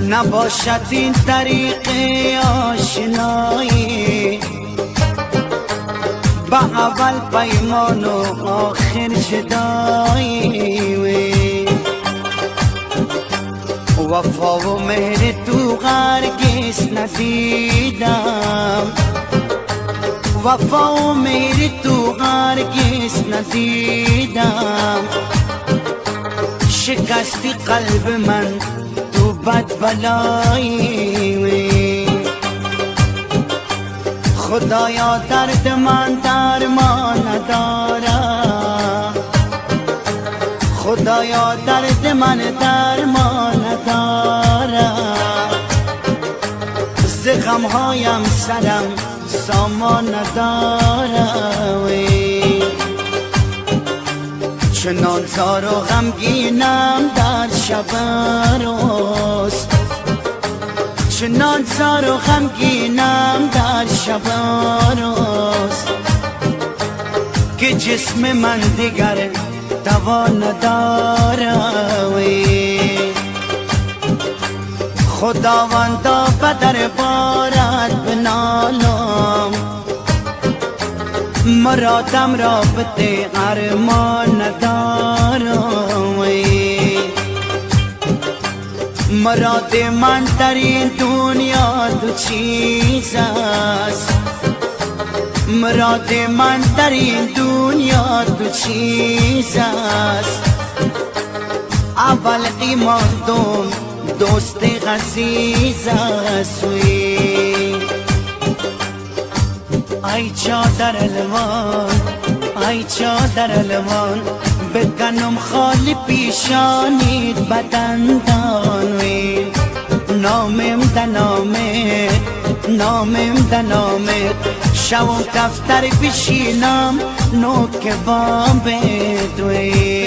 نباشد این طریق آشنایی، با اول پیمان و آخر جدایی. وفا و مهر تو هرگز ندیدم، وفا و مهر تو هرگز ندیدم. شکستی قلب من تو بد بلایی. خدایا درد من درمان ندارم، خدایا درد من درمان ندارم. ز غمهایم سرم سامان ندارم. چنان زار و غمگینم در شب روز، چنان زار و غمگینم در شب روز، که جسم من دیگر توان ندارم. خداوندا به دربارت بنالم، مرادم را بده ارمان ندارم. مراد من در این دنیا دو چیز است، مراد من در این دنیا دو چیز است. اول ایمان، دوم دوست عزیز است. ای چادر الوان، ای چادر الوان، بکنم خالی پیشانید بدندان. نامم دنامت، نامم دنامت، شوم کفتر بشینم نوک بام بدوی.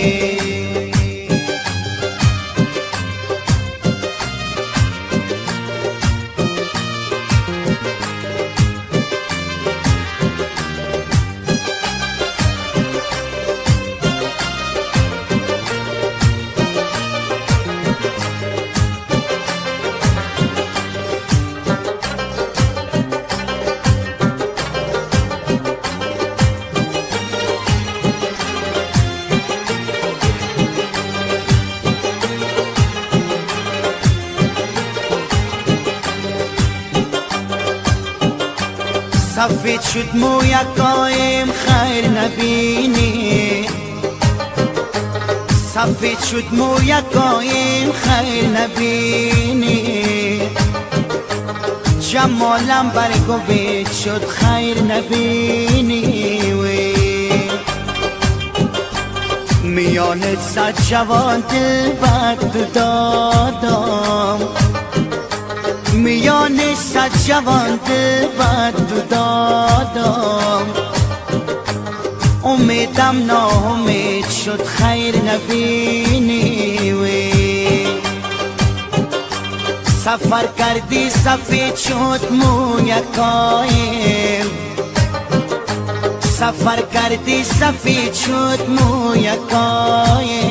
سفید شد مویکایم خیر نبینی، سفید شد مویکایم خیر نبینی. جمالم برگوید شد خیر نبینی. میان صد جوان دل بد دادم، میان صد جوان دل بد دادم. امیدم ناامید شد خیر نبینی. سفر کردی سفید شد مویکایم، سفر کردی سفید شد مویکایم.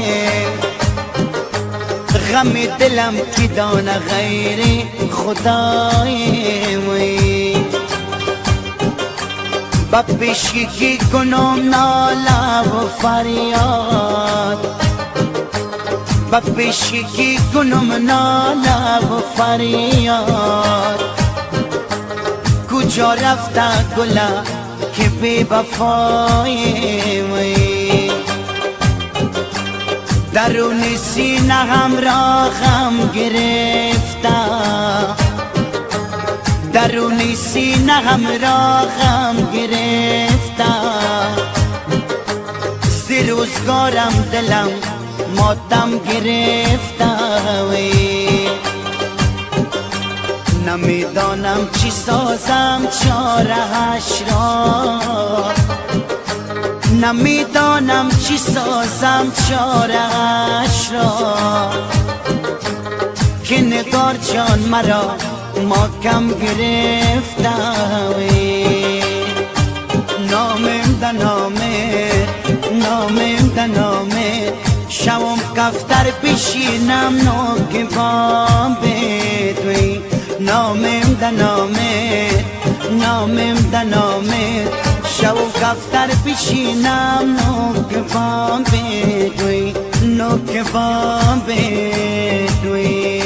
غم دلم کی دانه غیر خدایم. با پیشگی کنم ناله و فریاد، با پیشگی کنم ناله و فریاد. کجا رفته گله که بی وفایم. درون سینه هم را غم گرفته، درون سینه هم را غم گرفته. ز روزگارم دلم ماتم گرفته. نمیدانم چی سازم چاره‌اش را، نمیدانم چی سازم چاره‌اش را. جان مرا ما کم گرفته. نامم ده نامه، نامم ده نامه، شوم کفتر پیشینم نوک بام بدوی. نامم ده نامه، نامم ده نامه، شوم کفتر پیشینم نوک بام بدوی، نوک بام بدوی.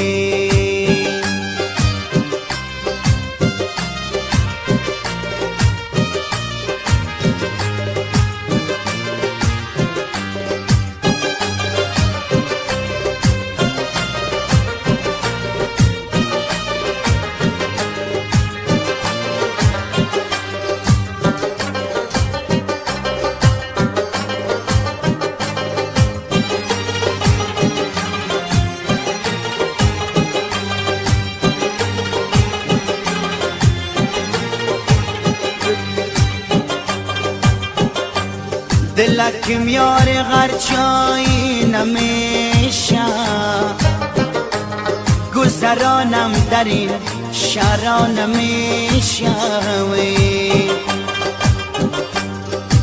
دلکم یار غرچایی نمیشه، گذرانم در این شهرا نمیشه.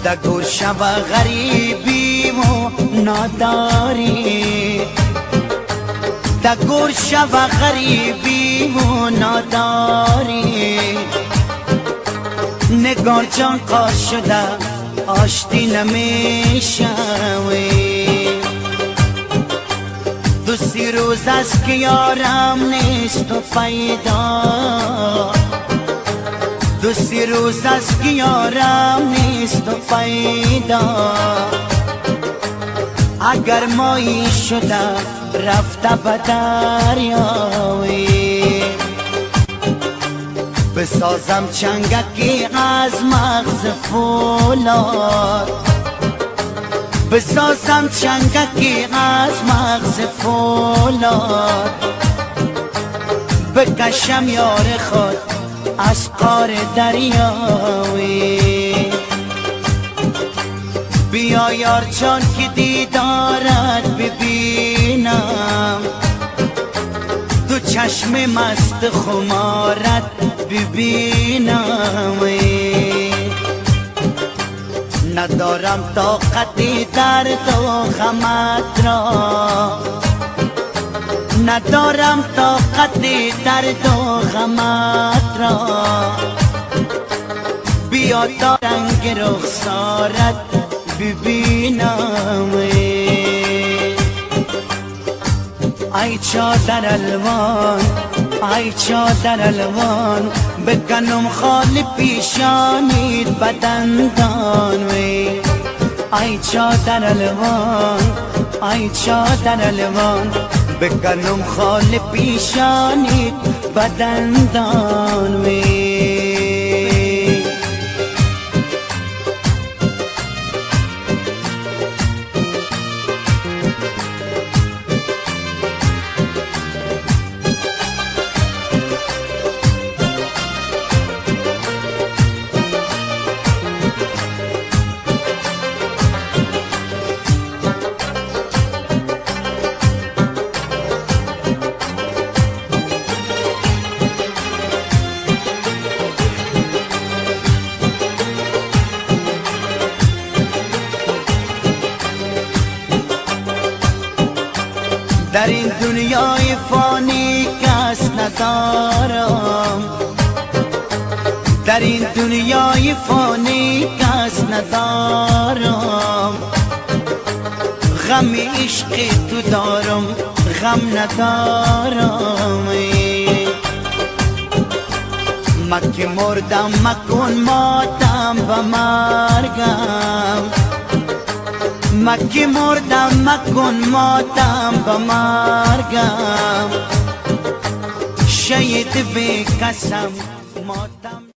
دگور شب غریبی و ناداری، دگور شب غریبی و ناداری، نگار جان قار شده آشتی نمیشه. دو سی روز است که یارم نیست و پیدا، دو سی روز است که یارم نیست و پیدا، اگر مایی شده رفته به دریایی. بسازم چنگکی از مغز فولاد، بسازم چنگکی از مغز فولاد، بکشم یار خود از قار دریایی. بیا یار جان که دیدارت ببینم، دو چشم مست خمارت ببینم. ندارم طاقت درد و غمت را، ندارم طاقت درد و غمت را، بیا تا رنگ رخسارت ببینم. ای چادر الوان، ای چادر الوان، بکنم خال پیشانیت بدندان. ای چادر الوان، ای چادر الوان، بکنم خال پیشانیت بدندان. در این دنیای فانی کس ندارم، در این دنیای فانی کس ندارم، غم عشق تو دارم غم ندارم. مکه مردم مکن ماتم به مرگم، مکی مردم مکن ماتم به مرگم، شهید بی کسم ماتم.